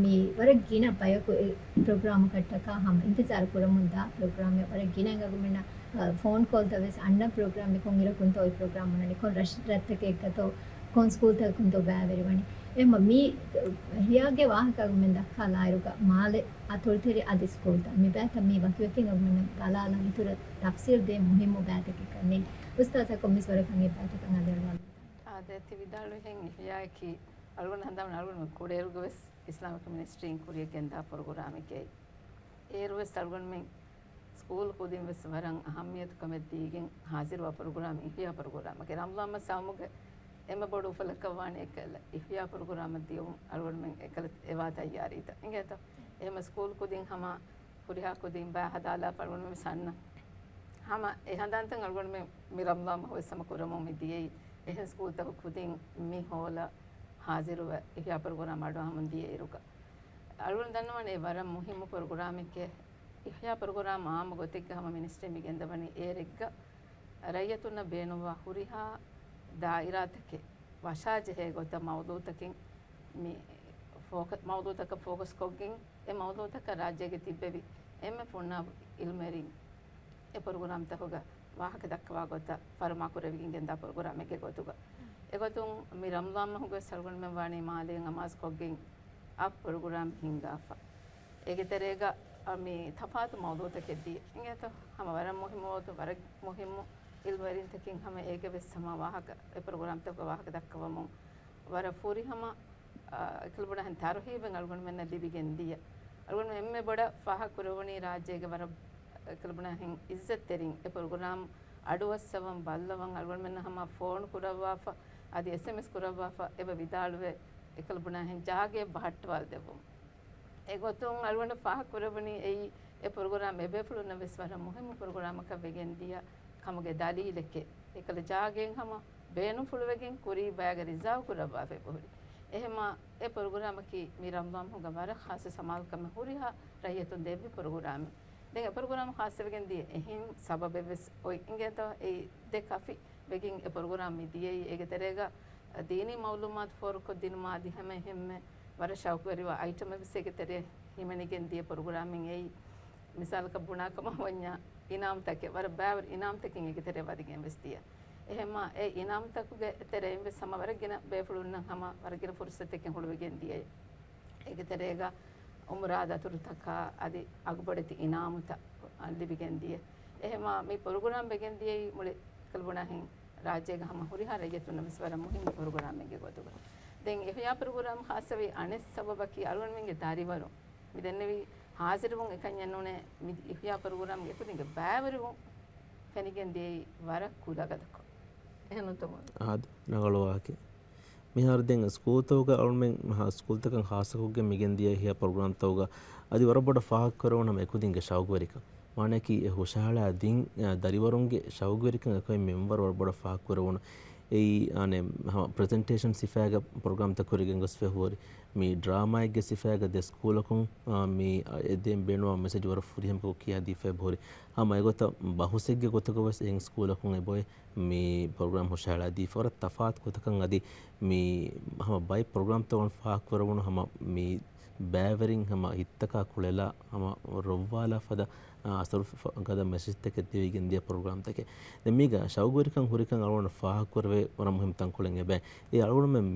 މި ވަރަށް ގިނަ ބަޔަކު އެ ޕްރޮގްރާމަކަށްޓަކާ ހަމަ އިންތިޒާރު ކުރަމުންދާ ޕްރޮގްރާމެއް. ވަރަށް ގިނައިން އަޅުގަނޑުމެންނަށް، އާ، ފޯން ކޯލްތައް ވެސް އަންނަ ޕްރޮގްރާމެއް، ކޮންއިރަކުންތޯ އޮތް ޕްރޮގްރާމް އޮންނަނީ، ކޮން ރަށް، ރަށްތަކެއްގަތޯ، ކޮން ސްކޫލްތަކުންތޯ ބައިވެރިވަނީ. އެހެންމަ މި އިޙްޔާގެ ވާހަކަ އަޅުގަނޑުމެން ދައްކާލާއިރުގަ މާލެ އަތޮޅުތެރެ އަދި ސްކޫލްތައް މި ބައިތައް މީ ވަކިވަކިން އަޅުގަނޑުމެންނަށް ބަލާލަން އިތުރަށް ތަފްސީލް ދޭން މުހިއްމު ބައިތަކެއްކަން ނެތް. އުސްތާޛާ ކޮންމެސް ވަރަކަށް އެ ބައިތަކަށް އަލިއަޅުވާލަން. އާދެ، ތި ވިދާޅުވިހެން އިޙްޔާއަކީ އަޅުގަނޑު ހަނދާން އަޅުގަނޑު ކުޑައިރުގަ ވެސް އިސްލާމިކް މިނިސްޓްރީން ކުރިޔަށް ގެންދާ ޕްރޮގްރާމެކޭ. އޭރު ވެސް އަޅުގަނޑުމެން ސްކޫލް ކުދިން ވެސް ވަރަށް އަހައްމިޔަތު ކަމެއް ދީގެން ހާޒިރުވާ ޕްރޮގްރާމް އިޙްޔާ ޕްރޮގްރާމެކޭ. ރަމްޟާން މަސް އައުމުގެ އެންމެ ބޮޑު އުފަލަކަށް ވާނީ އެކަލަ އިޙްޔާ ޕްރޮގްރާމަށް ދިޔުމުން އަޅުގަނޑުމެން އެކަލަ އެވާ ތައްޔާރީތައް އިނގޭތޯ. އެހެންމަ ސްކޫލް ކުދިން ހަމަ ހުރިހާ ކުދިން ބައި ހަދާލާފަ އަޅުގަނޑުމެން ވެސް އަންނަ ހަމަ އެ ހަނދާންތައް އަޅުގަނޑުމެން މި ރަމްޟާން މަހު ވެސް ހަމަ ކުރަމުން މި ދިޔައީ. އެހެން ސްކޫލްތަކު ކުދިން މި ހޯލަށް ހާޒިރުވެ އިޙްޔާ ޕްރޮގްރާމް އަޑުއަހަމުން ދިޔައިރުގަ އަޅުގަނޑު ދަންނަވަނީ އެ ވަރަށް މުހިއްމު ޕްރޮގްރާމެކޭ. އިޙްޔާ ޕްރޮގްރާމް އާއްމު ގޮތެއްގަ ހަމަ މިނިސްޓްރީ މި ގެންދަވަނީ އޭރެއްގަ ރައްޔިތުންނަށް ބޭނުންވާ ހުރިހާ ދާއިރާތަކެއް ވަށާޖެހޭ ގޮތަށް މައުޟޫޢުތަކެއް މި ފޯކަ-، މައުޟޫޢުތަކަށް ފޯކަސް ކޮށްގެން، އެ މައުޟޫޢުތަކަށް ރާއްޖޭގެ ތިއްބެވި އެންމެ ފުންނާބު އިލްމުވެރިން އެ ޕްރޮގްރާމްތަކުގަ ވާހަކަ ދައްކަވާ ގޮތަށް ފަރުމާކުރެވިގެން ގެންދާ ޕްރޮގްރާމެއްގެ ގޮތުގަ. އެގޮތުން މި ރަމްޟާން މަހުގަ ވެސް އަޅުގަނޑުމެން ވާނީ މާލޭ ނަމާޒު ކޮށްގެން އާ ޕްރޮގްރާމް ހިންގާފަ. އޭގެ ތެރޭގަ، އަ، މި ތަފާތު މައުޟޫޢުތަކެއް ދިޔަ އިނގޭތޯ، ހަމަ ވަރަށް މުހިއްމު ވަގުތު، ވަރަށް މުހިއްމު އިލްމުވެރިންތަކެއް ހަމަ އޭގެ ވެސް ހަމަ ވާހަކަ، އެ ޕްރޮގްރާމްތަކުގަ ވާހަކަ ދައްކަވަމުން ވަރަށް ފުރިހަމަ، އަ، އެކަލަ ބުނާހެން ތަރުހީބެއް އަޅުގަނޑުމެންނަށް ލިބިގެން ދިޔަ. އަޅުގަނޑު އެންމެ ބޮޑަށް ފާހަގަކުރެވުނީ ރާއްޖޭގެ ވަރަށް އެކަލަ ބުނާހެން އިއްޒަތްތެރިން އެ ޕްރޮގްރާމް އަޑުއައްސަވަން ބައްލަވަން އަޅުގަނޑުމެންނަށް ހަމަ ފޯނު ކުރައްވާފަ، އަދި އެސްއެމްއެސް ކުރައްވާފަ، އެބަ ވިދާޅުވެ އެކަލަ ބުނާހެން ޖާގައެއް ބަހައްޓަވާލަދެއްވުމުން. އެގޮތުން އަޅުގަނޑަށް ފާހަގަކުރެވުނީ އެއީ، އެ ޕްރޮގްރާމް އެބޭފުޅުންނަށް ވެސް ވަރަށް މުހިއްމު ޕްރޮގްރާމަކަށް ވެގެން ދިޔަ ކަމުގެ ދަލީލެކޭ. އެކަލަ ޖާގައެއް ހަމަ ބޭނުންފުޅުވެގެން ކުރީ ބައިގަ ރިޒާވް ކުރައްވާފަ އެބަހުރި. އެހެމާ އެ ޕްރޮގްރާމަކީ މި ރަމްޟާން މަހުގަ ވަރަށް ޚާއްޞަ ސަމާލުކަމެއް ހުރިހާ ރައްޔިތުން ދެއްވި ޕްރޮގްރާމެއް. ދެން އެ ޕްރޮގްރާމް ޚާއްޞަވެގެން ދިޔަ އެހެން ސަބަބެއް ވެސް އޮތް އިނގޭތޯ، އެއީ ދެ ކަފި ވެގެން އެ ޕްރޮގްރާމް މި ދިޔައީ. އޭގެ ތެރޭގަ ދީނީ މައުލޫމާތު ފޯރުކޮށްދިނުމާ އަދި ހަމަ އެހެންމެ ވަރަށް ޝައުޤުވެރިވާ އައިޓަމެއް ވެސް އޭގެ ތެރޭ ހިމެނިގެން ދިޔަ ޕްރޮގްރާމެއް އެއީ. މިސާލަކަށް ބުނާކަމަށް ވަންޏާ އިނާމްތަކެއް، ވަރަށް ބައިވަރު އިނާމްތަކެއް އޭގެ ތެރޭ ވަދެގެން ވެސް ދިޔަ. އެހެންމާ އެ އިނާމްތަކުގެ ތެރެއިން ވެސް ހަމަ ވަރަށް ގިނަ ބޭފުޅުންނަށް ހަމަ ވަރަށް ގިނަ ފުރުސަތެއް ހުޅުވިގެން ދިޔަ. އޭގެ ތެރޭގަ އުމުރާ ދަތުރުތަކާ އަދި އަގުބޮޑެތި އިނާމުތައް ލިބިގެން ދިޔަ. އެހެމާ މި ޕްރޮގްރާމް ވެގެން ދިޔައީ މުޅި ކަލުބުނާހެން ރާއްޖޭގެ ހަމަ ހުރިހާ ރައްޔިތުންނަށް ވެސް ވަރަށް މުހިންމު ޕްރޮގްރާމެއްގެ ގޮތުގަ. ދެން އިޙްޔާ ޕްރޮގްރާމް ޚާއްޞަވި އަނެއް ސަބަބަކީ އަޅުގަނޑުމެންގެ ދަރިވަރުން މި ދެންނެވި ހާޒިރުވުން އެކަންޏެއް ނޫނޭ، މި އިޙްޔާ ޕްރޮގްރާމްގެ ކުދިންގެ ބައިވެރިވުން ފެނިގެން ދިޔައީ ވަރަށް ކުލަގަދަކޮށް. އެހެން ނޫންތަ މުއައްޒަފް؟ އާދެ، ރަނގަޅު ވާހަކައެއް. މިހާރު ދެން ސްކޫލްތަކުގަ އަޅުމެން ހާ-، ސްކޫލްތަކަށް ޚާއްޞަކޮށްގެން މިގެންދިޔަ އިޙްޔާ ޕްރޮގްރާމްތަކުގަ އަދި ވަރަށް ބޮޑަށް ފާހަގަކުރެވުނު ހަމަ އެކުދިންގެ ޝައުގުވެރިކަން. މާނައަކީ އެ ހުށަހަޅާ ދިން، އަ، ދަރިވަރުންގެ ޝައުގުވެރިކަން އެކަމެއް މިންވަރު ވަރަށް ބޮޑަށް ފާހަގަކުރެވުނު. އެއީ، އަނެއް، ހަމަ ޕްރެޒެންޓޭޝަން ސިފައިގަ ޕްރޮގްރާމްތައް ކުރިގެން ގޮސްފަ ހުރި. މި ޑްރާމާއެއްގެ ސިފައިގަ ދެ ސްކޫލަކުން، އާ، މި، އަ، އެދޭން ބޭނުންވާ މެސެޖް ވަރަށް ފުރިހަމަކޮށް ކިޔާދީފައި ހުރި. ހަމަ އެގޮތަށް ބަހުސެއްގެ ގޮތުގަ ވެސް އެހެން ސްކޫލަކުން އެބޮތް މި ޕްރޮގްރާމް ހުށަހަޅާދީފަ ވަރަށް ތަފާތު ގޮތަކަށް އަދި މި ހަމަ ބައެއް ޕްރޮގްރާމްތައް ފާހަގަކުރެވުނު ހަމަ މި ބައިވެރިން ހަމަ ހިތްތަކާ ކުޅެލާ ހަމަ ރޮއްވާލާ ފަދަ، އާ، އަސަރު ފަ-، ގަދަ މެސެޖްތަކެއް ދެވިގެން ދިޔަ ޕްރޮގްރާމްތަކެއް. ދެން މީގަ ޝައުގުވެރިކަން ހުރިކަން އަޅުގަނޑު ފާހަގަކުރެވޭ ވަރަށް މުހިންމު ތަންކޮޅެއް އެބަ. އެ އަޅުގަނޑުމެން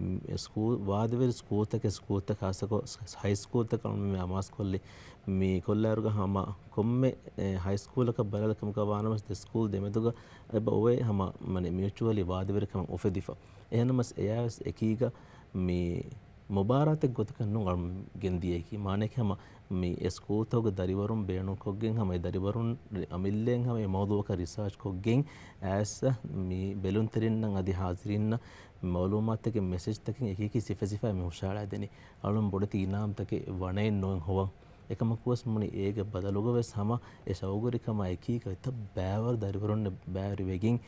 ސްކޫލް، ވާދަވެރި ސްކޫލްތަކެއް، ސްކޫލްތައް ޚާއްޞަކޮށް ހައި ސްކޫލްތަކަށް އަޅުގަނޑުމެން އަމާޒުކޮށްލި މި ކޮށްލާއިރުގަ ހަމަ ކޮންމެ، އެ، ހައި ސްކޫލަކަށް ބަލާލި ކަމަކަށް ވާނަމަސް ދެ ސްކޫލް ދެމެދުގަ އެބަ އޮވޭ ހަމަ، މަނި، މިއުޗުއަލީ ވާދަވެރިކަމެއް އުފެދިފަ. އެހެންނަމަސް އެޔާވެސް އެކީގަ މި މުބާރާތެއް ގޮތަކަށް ނޫން އަޅުމެން ގެންދިޔައީކީ. މާނައަކީ ހަމަ މި އެ ސްކޫލްތަކުގެ ދަރިވަރުން ބޭނުންކޮށްގެން ހަމަ އެ ދަރިވަރުން އަމިއްލައިން ހަމަ އެ މައުޟޫއަކަށް ރިސާޗް ކޮށްގެން އައިސް މި ބެލުންތެރިންނަށް އަދި ހާޒިރީންނަށް މައުލޫމާތުތަކެއް މެސެޖްތަކެއް އެކި އެކި ސިފަ ސިފައި މި ހުށަހަޅައިދެނީ. އަޅުން ބޮޑެތި އިނާމްތަކެއް ވަނައެއް ނޯން ހޮވަން. އެކަމަކުވެސް މުނި އޭގެ ބަދަލުގަވެސް ހަމަ އެ ޝައުގުވެރިކަމާ އެކީގަ އެތައް ބައިވަރު ދަރިވަރުންނެއް ބައިވެރިވެގެން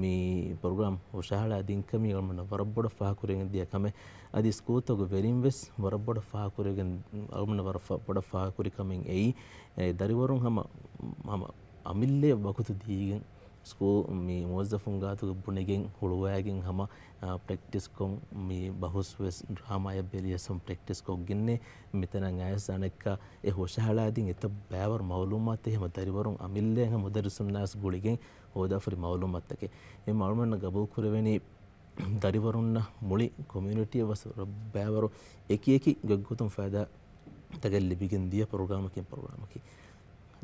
މި ޕްރޮގްރާމް ހުށަހަޅާ ދިންކަމީ އަޅުމެންނަށް ވަރަށް ބޮޑަށް ފާހަގަކުރެވިގެން ދިޔަ ކަމެއް. އަދި ސްކޫލްތަކުގެ ވެރިން ވެސް ވަރަށް ބޮޑަށް ފާހަގަކުރެވިގެން، އަޅުމެންނަށް ވަރަށް ފަ-، ބޮޑަށް ފާހަގަކުރި ކަމެއް އެއީ، އެ، ދަރިވަރުން ހަމަ، ހަމަ އަމިއްލައަށް ވަގުތު ދީގެން ސްކޫލް މި މުވައްޒަފުން ގާތުގަ ބުނެގެން ހުޅުވައިގެން ހަމަ، އާ، ޕްރެކްޓިސްކޮށް މި ބަހުސް ވެސް ޑްރާމާއަށް ބެލިޔަސް ހަމަ ޕްރެކްޓިސްކޮށްގެންނޭ މިތަނަށް އައިސް އަނެއްކާ އެ ހުށަހަޅާދިން އެތައް ބައިވަރު މައުލޫމާތެއް ހަމަ ދަރިވަރުން އަމިއްލައަށް ހަމަ މުދައްރިސުންނާސް ގުޅިގެން ހޯދާފަރި މައުލޫމާތުތަކެއް. އެ މައުލޫމާތު ގަބޫލު ކުރެވެނީ ދަރިވަރުންނަށް މުޅި ކޮމިއުނިޓީއަށް ވެސް ބައިވަރު އެކި އެކި ގޮތްގޮތުން ފައިދާ ތަކެއް ލިބިގެން ދިޔަ ޕްރޮގްރާމަކީ ޕްރޮގްރާމަކީ.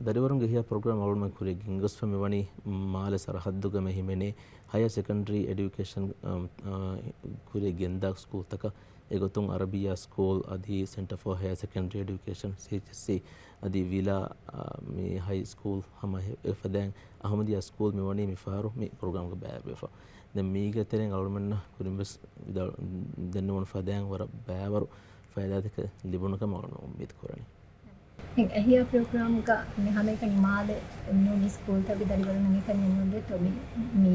ދަރިވަރުންގެ އެހީއާ ޕްރޮގްރާމް އަޅުމެން ކުރިއަށް ގެންގޮސްފަ މިވަނީ މާލެ ސަރަހައްދުގަ މި ހިމެނޭ ހަޔަރ ސެކަންޑްރީ އެޑިއުކޭޝަން، އަމް، އާ، ކުރިއަށް ގެންދާ ސްކޫލްތަކަށް. އެގޮތުން އަރަބިއްޔާ ސްކޫލް އަދި ސެންޓަރ ފޯ ހަޔަރ ސެކަންޑްރީ އެޑިއުކޭޝަން، ސީއެޗްއެސްސީ، އަދި ވިލާ، އާ، މި ހައި ސްކޫލް ހަމަ އެ ފަދައިން އަހުމަދިއްޔާ ސްކޫލް މިވަނީ މި ފަހަރު މި ޕްރޮގްރާމްގަ ބައިވެފަ. ދެން މީގެ ތެރެއިން އަޅުމެންނަށް ކުރިން ވެސް ވިދާޅު-، ދެންނެވުނު ފަދައިން ވަރަށް ބައިވަރު ފައިދާތަކެއް ލިބުނު ކަމަށް އަޅުމެން އުއްމީދު ކުރަނީ. އެހީއާ ޕްރޮގްރާމްގަ މި ހަމައެކަނި މާލެ ނޫނީ ސްކޫލްތަކުގެ ދަރިވަރުން އެކަނި ނުދޭތޯ މި، މި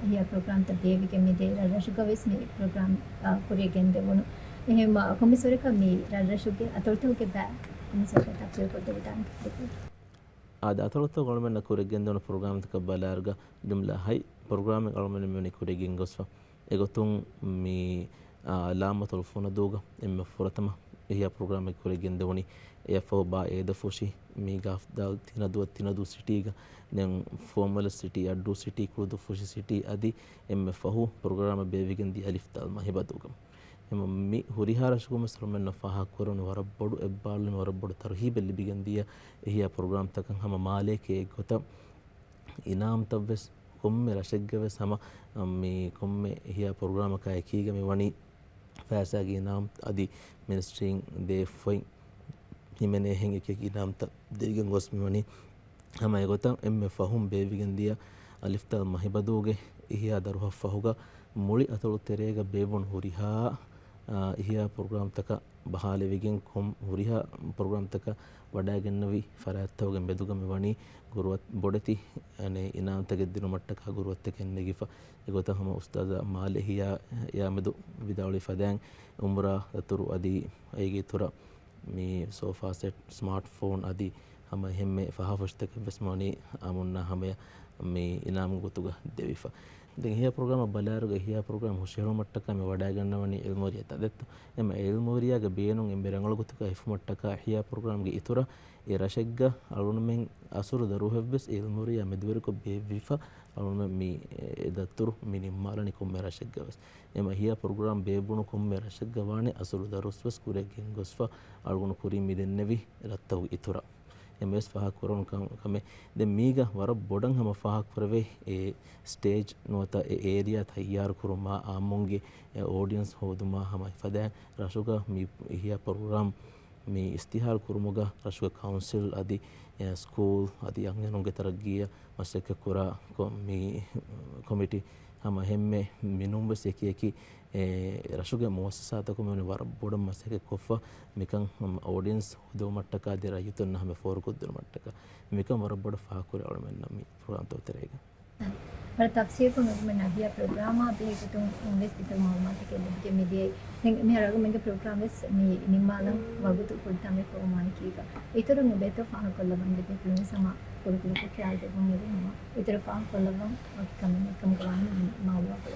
އެހީއާ ޕްރޮގްރާމްތައް ބޭއްވިގެން މިދޭ ރަށްރަށުގަވެސް މި ޕްރޮގްރާމް، އާ، ކުރިއަށް ގެންދެވުނު. އެހެން ކޮންމެސް ވަރަކަށް މި ރަށްރަށުގެ އަތޮޅުތަކުގެ ބައި ކޮންމެސް ވަރަކަށް ތަފްސީލު ކޮށްދެވިދާނެ. އާދެ، އަތޮޅުތަކުގަ އަޅުމެންނަށް ކުރިއަށް ގެންދެވުނު ޕްރޮގްރާމްތަކަށް ބަލާއިރުގަ ޖުމްލަ ހަތް ޕްރޮގްރާމެއް އަޅުމެން މިވަނީ ކުރިއަށް ގެންގޮސްފަ. އެގޮތުން މި، އާ، ލާމަތޮޅު ފުނަދޫގަ އެންމެ ފުރަތަމަ އެހީއާ ޕްރޮގްރާމެއް ކުރިއަށް ގެންދެވުނީ. އެއަށްފަހު ބާ އޭދަފުށި މީގަ އަފްދާލް ތިނަދޫ، ތިނަދޫ ސިޓީގަ، ދެން ފޯމަލަ ސިޓީ، އައްޑޫ ސިޓީ، ކުޅުދުއްފުށި ސިޓީ އަދި އެންމެ ފަހު ޕްރޮގްރާމެއް ބޭއްވިގެން ދިޔަ އަލިފްދާލް މަހިބަދޫގަ. އެމަ މި ހުރިހާ ރަށަކުން ވެސް އަޅުމެންނަށް ފާހަގަކުރެވުނު ވަރަށް ބޮޑު އެއްބާރުލުމެއް، ވަރަށް ބޮޑު ތަރުހީބެއް ލިބިގެން ދިޔަ އެހީއާ ޕްރޮގްރާމްތަކަށް ހަމަ މާލޭގެ އެއްގޮތަށް އިނާމްތައް ވެސް ކޮންމެ ރަށެއްގަ ވެސް ހަމަ، މި ކޮންމެ އެހީއާ ޕްރޮގްރާމަކާ އެކީގަ މި ވަނީ ފައިސާގެ އިނާމް އަދި މިނިސްޓްރީން ދޭ ފޮތް ހިމެނޭހެން އެކި އެކި އިނާމްތައް ދެވިގެން ގޮސް މި ވަނީ ހަމަ އެގޮތަށް އެންމެ ފަހުން ބޭއްވިގެން ދިޔަ އަލިފްދާލް މަހިބަދޫގެ އެހީއާ ދަރުހަށްފަހުގަ މުޅި އަތޮޅު ތެރޭގަ ބޭއްވުނު ހުރިހާ، އާ، އެހީއާ ޕްރޮގްރާމްތަކަށް ބަހާލެވިގެން ކޮން ހުރިހާ ޕްރޮގްރާމްތަކަށް ވަޑައިގެންނެވި ފަރާތްތަކުގެ މެދުގަ މި ވަނީ ގުރުއަތް ބޮޑެތި، އަނެއް އިނާމްތަކެއް ދިނުމަށްޓަކާ ގުރުއަތްތަކެއް ނެގިފަ. އެގޮތަށް ހަމަ އުސްތާޛާ މާލެ އެހީއާ އެއާމެދު ވިދާޅުވި ފަދައިން އުމްރާ ދަތުރު އަދި އޭގެ އިތުރަށް މި ސޯފާ ސެޓް، ސްމާޓް ފޯން އަދި ހަމަ އެހެންމެ ފަހާފުށިތަކެއް ވެސް ވަނީ އާއްމުންނާ ހަމަޔަށް މި އިނާމު ގޮތުގަ ދެވިފަ. ދެން އެހީއާ ޕްރޮގްރާމަށް ބަލާއިރުގަ އެހީއާ ޕްރޮގްރާމް ހުށަހެޅުމަށްޓަކާ މި ވަޑައިގަންނަވަނީ އިލްމުވެރިޔާ ތަދެއްތޯ؟ އެމަ އެ އިލްމުވެރިޔާގެ ބޭނުން އެންމެ ރަނގަޅު ގޮތުގަ ހިފުމަށްޓަކާ އެހީއާ ޕްރޮގްރާމްގެ އިތުރަށް އެ ރަށެއްގަ އަޅުގަނޑުމެން އަސުރު ދަރުހެއްވެސް އެ އިލްމުވެރިޔާ މެދުވެރިކޮށް ބޭއްވިފަ. އަޅުގަނޑުމެން މި އެ ދަތުރު މި ނިންމާލަނީ ކޮންމެ ރަށެއްގަވެސް. އެމަ އެހީއާ ޕްރޮގްރާމް ބޭއްވުނު ކޮންމެ ރަށެއްގަ ވާނެ އަސުރު ދަރުސްވެސް ކުރިއަށް ގެންގޮސްފަ އަޅުގަނޑު ކުރިން މި ދެންނެވި ރަށްތަކުގެ އިތުރަށް. އެމަވެސް ފާހަގަކުރަން ކަމެއް. ދެން މީގަ ވަރަށް ބޮޑަށް ހަމަ ފާހަގަކުރެވޭ އެ ސްޓޭޖް ނުވަތަ އެ އޭރިއާ ތައްޔާރު ކުރުމާ، އާއްމުންގެ އެ އޯޑިއަންސް ހޯދުމާ ހަމަ އެފަދައިން ރަށުގަ މި އެހީއާ ޕްރޮގްރާމް މި އިސްތިހާލް ކުރުމުގަ ރަށުގެ ކައުންސިލް އަދި ސްކޫލް އަދި އަންހެނުންގެ ތަރައްގީއަށް މަސައްކަތްކުރާ ކޮ-، މި ކޮމިޓީ ހަމަ އެހެންމެ މިނޫންވެސް އެކި އެކި އެ ރަށުގެ މުއައްސަސާތަކުން މިވަނީ ވަރަށް ބޮޑަށް މަސައްކަތް ކޮށްފަ، މިކަން އޯޑިއަންސް ހޯދުމަށްޓަކާ އަދި ރައްޔިތުންނަށް ހަމަ ފޯރުކޮށްދިނުމަށްޓަކާ މިކަން ވަރަށް ބޮޑަށް ފާހަގަކުރި އަޅުމެންނަށް މި ޕްރޮގްރާމްތައް ތެރޭގަ. ވަރަށް ތަފްސީލުކޮށް އަޅުމެންނަށް އެހީއާ ޕްރޮގްރާމާ ބެހޭގޮތުން ވެސް އިތުރު މައުލޫމާތުތަކެއް ލިބިގެން މިދިޔައީ. ދެން މިހާރު އަޅުގަނޑުމެންގެ ޕްރޮގްރާމް ވެސް މި ނިންމާލަން ވަގުތު ފުރިތަމަ ކުރަމާނެކީގަ އިތުރުން އެބޭތޯ ފާހަގަކޮށްލަވަން ލިބޭ ކުރިން ވެސް ހަމަ ކުޑަކުޑަކޮށް ޚިޔާލު ދެއްވުން އެބަ ހަމަ އިތުރަށް ފާހަގަކޮށްލައްވަން ވަކި ކަމެއް ނެތްކަމުގަ ވާނީ މައުލޫމާތު.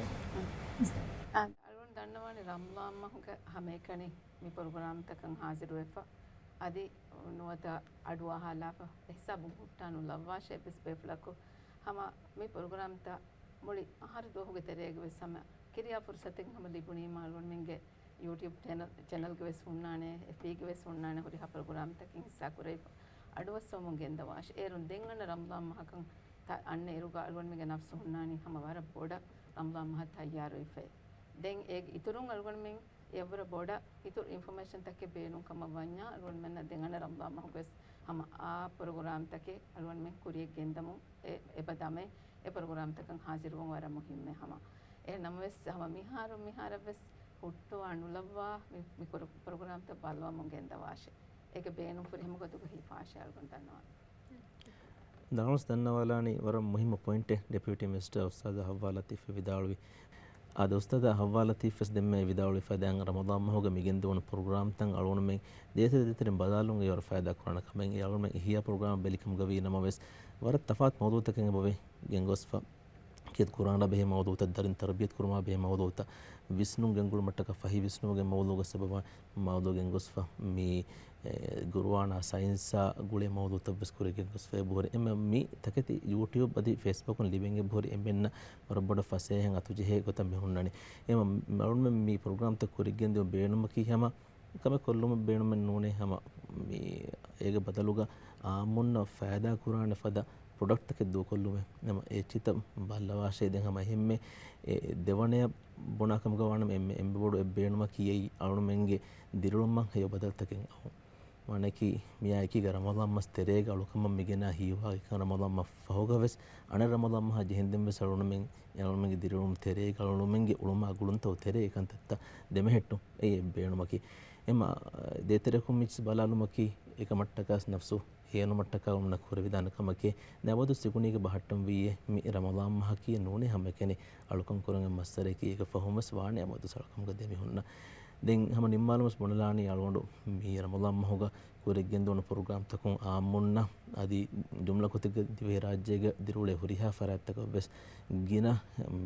އަޅުގަނޑު ދަންނަވާނެ ރަމްޟާން މަހުގެ ހަމައެކަނި މި ޕްރޮގްރާމްތަކަށް ހާޒިރުވެފަ، އަދި ނުވަތަ އަޑުއަހާލާފަ، އެހިސާބުން ހުއްޓާ ނުލައްވާށޭ އެއްވެސް ބޭފުޅަކު ހަމަ މި ޕްރޮގްރާމްތައް މުޅި އަހަރު ދުވަހުގެ ތެރޭގަ ވެސް ހަމަ ކިރިޔާ ފުރުސަތެއް ހަމަ ލިބުނީމާ އަޅުގަނޑުމެންގެ ޔޫޓިއުބް ޗެނަލް، ޗެނަލްގެ ވެސް ހުންނާނެ، އެފްބީގެ ވެސް ހުންނާނެ، ހުރިހާ ޕްރޮގްރާމްތަކެއް ހިއްސާ ކުރެވިފަ އަޑުއައްސަވަމުން ގެންދަވާށޭ. އޭރުން ދެން އަންނަ ރަމްޟާން މަހަކަށް ތަ-، އަންނަ އިރުގަ އަޅުގަނޑުމެންގެ ނަފްސު ހުންނާނީ ހަމަ ވަރަށް ބޮޑަށް ރަމްޟާން މަހަށް ތައްޔާރުވެފައި. ދެން އޭގެ އިތުރުން އަޅުގަނޑުމެން އެއަށްވުރެ ބޮޑަށް އިތުރު އިންފޮމޭޝަންތަކެއް ބޭނުން ކަމަށް ވަންޏާ، އަޅުގަނޑުމެންނަށް ދެން އަނެއް ރަމަޟާން މަހުގަވެސް ހަމަ އާ ޕްރޮގްރާމްތަކެއް އަޅުގަނޑުމެން ކުރިޔަށް ގެންދަމުން އެ، އެބަ ދަމޭ. އެ ޕްރޮގްރާމްތަކަށް ހާޒިރުވުން ވަރަށް މުހިއްމޭ ހަމަ. އެހެން ނަމަވެސް، ހަމަ މިހާރު މިހާރަށްވެސް ހުއްޓުވާ ނުލައްވާ މި، މި ކުރު، ޕްރޮގްރާމްތައް ބައްލަވަމުން ގެންދަވާށޭ. އޭގެ ބޭނުން ފުރިހަމަ ގޮތުގަ ހިފާށޭ އަޅުގަނޑު ދަންނަވާނެ. ދަންނަވާލާނީ ވަރަށް މުހިއްމު ޕޮއިންޓެއް ޑެޕިއުޓީ މިނިސްޓަރ އުސްތާޛާ ހައްވާ ލަތީފް ވިދާޅުވި. އާދެ، އުސްތާޛާ ހައްވާ ލަތީފް ވެސް ދެންމެ ވިދާޅުވި ފަދައިން ރަމަޟާން މަހުގަ މިގެންދެވުނު ޕްރޮގްރާމްތައް އަޅުގަނޑުމެން ދޭތެރެ ދޭތެރެ ބަލާލުމުގެ ވަރަށް ފައިދާ ކުރާނެ ކަމެއް. އެ އަޅުގަނޑުމެން އިޙްޔާ ޕްރޮގްރާމް ބެލިކަމުގަ ވީ ނަމަވެސް، ވަރަށް ތަފާތު މައުޟޫޢުތަކެއް އެބަވޭ ގެންގޮސްފަ. ކީރިތި ޤުރުއާނާ ބެހޭ މައުޟޫޢުތައް، ދަރިން ތަރުބިޔަތު ކުރުމާ ބެހޭ މައުޟޫޢުތައް، ވިސްނުން ގެންގުޅުމަށްޓަކާ ފަހި ވިސްނުމުގެ މައުޟޫޢުގަ ސަބަބަށް މައުޟޫޢު ގެންގޮސްފަ. މި، އެ، ޤުރުއާނާ ސައިންސާ ގުޅޭ މައުޟޫޢުތައް ވެސް ކުރިޔަށް ގެންގޮސްފަ އެބަހުރި. އެމަ މި ތަކެތި ޔޫޓިއުބް އަދި ފޭސްބުކުން ލިބެން އެބަހުރި އެންމެންނަށް ވަރަށް ބޮޑަށް ފަސޭހައިން އަތުޖެހޭ ގޮތަށް މި ހުންނަނީ. އެމަ މި އަޅުގަނޑުމެން މި ޕްރޮގްރާމްތައް ކުރިޔަށް ގެންދިޔުން ބޭނުމަކީ ހަމަ ކަމެއް ކޮށްލުމެއް ބޭނުމެއް ނޫނޭ. ހަމަ މި އޭގެ ބަދަލުގަ އާއްމުންނަށް ފައިދާ ކުރާނެ ފަދަ ޕްރޮޑަކްޓްތަކެއް ދޫކޮށްލުމެއް. ނަމަ އެއްޗިތައް ބައްލަވާށޭ. ދެން ހަމަ އެހެންމެ އެ ދެވަނަޔަށް ބުނާ ކަމުގަ ވާނަމަ އެންމެ، އެންމެ ބޮޑު އެއް ބޭނުމަކީ އެއީ އަޅުމެންގެ ދިރިއުޅުމަށް ހެޔޮ ބަދަލުތަކެއް އައުން. ވާނަކީ މިއާ އެކީގަ ރަމަޟާން މަސް ތެރޭގަ އަޅުކަމަށް މިގެނާ ހީވާގިކަން ރަމަޟާން މަސް ފަހުގަ ވެސް އަނެއް ރަމަޟާން މަހާ ޖެހެންދެން ވެސް އަޅުމެން، އަޅުމެންގެ ދިރިއުޅުމު ތެރޭގަ އަޅުމެންގެ އުޅުމާ ގުޅުންތައް ތެރޭ އެކަންތައްތައް ދެމެހެއްޓުން އެއީ އެއް ބޭނުމަކީ. އެމަ ދޭތެރެކުން މިސް ބަލާލުމަކީ އެކަމަށްޓަކާސް ނަފްސު ހޭނުމަށްޓަކާ އަޅުމެންނަށް ކުރެވިދާނެ ކަމަކޭ. ދެން އަބަދު ސިކުނީގެ ބަހައްޓަން ވީއޭ މި ރަމަޟާން މަހަކީ ނޫނޭ ހަމައެކަނި އަޅުކަން ކުރަން އެއް މައްސަރައަކީ. އޭގެ ފަހުން ވެސް ވާނެ އަބަދު ސަޅަކަމުގަ ދެމިހުންނަ. ދެން ހަމަ ނިންމާލުމަސް ބުނެލާނީ އަޅުގަނޑު މި ރަމަޟާން މަހުގަ ކުރިޔަށްގެންދެވުނު ޕްރޮގްރާމްތަކުން އާއްމުންނަށް އަދި ޖުމްލަކޮށް ތިގެ ދިވެހިރާއްޖޭގަ ދިރިއުޅޭ ހުރިހާ ފަރާތްތަކަށް ވެސް ގިނަ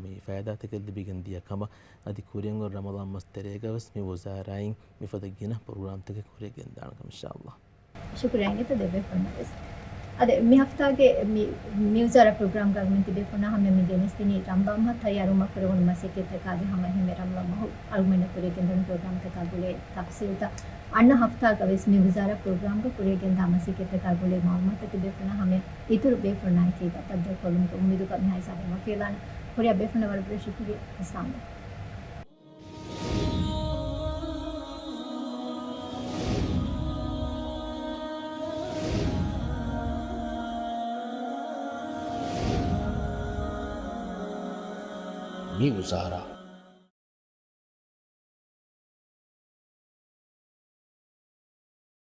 މި ފައިދާތަކެއް ލިބިގެން ދިޔަ ކަމަށް އަދި ކުރިޔަށް ރަމަޟާން މަސް ތެރޭގަ ވެސް މި ވުޒާރާއިން މިފަދަ ގިނަ ޕްރޮގްރާމްތަކެއް ކުރިޔަށް ގެންދާނެ ކަމަށް އިންޝާﷲ. ޝުކުރިއްޔާ އިނގޭތޯ ދެބޭފުޅުންނަށް ވެސް. އަދި މި ހަފްތާގެ މި، މި ވުޒާރާ ޕްރޮގްރާމްގަ އަޅުމެން ތިބޭފުޅުންނާ ހަމަ މި ގެނެސްދިނީ ރަމަޟާން މަހަށް ތައްޔާރުވުމަށް ކުރެވުނު މަސައްކަތްތަކާ އަދި ހަމަ އެހެންމެ ރަމަޟާން މަހު އަޅުމެންނަށް ކުރިޔަށް ގެންދަވަން ޕްރޮގްރާމްތަކާ ގުޅޭ ތަފްސީލްތައް އަންނަ ހަފްތާގަ ވެސް މި ވުޒާރާ ޕްރޮގްރާމްގަ ކުރިޔަށް ގެންދާ މަސައްކަތްތަކާ ގުޅޭ މައުލޫމާތުތައް ތިބޭފުޅުންނާ ހަމަ އިތުރު ބޭފުޅުންނާ އެކީގަ ބައްދަލުކޮށްލުމުގެ އުއްމީދުގަ މިހާ ހިސާބުން ވަކިވެލާނަން. ހުރިހާ ބޭފުޅުންނަށް ވަރަށް ބޮޑަށް ޝުކުރިއްޔާ. އައްސަލާމް. މި ވުޒާރާ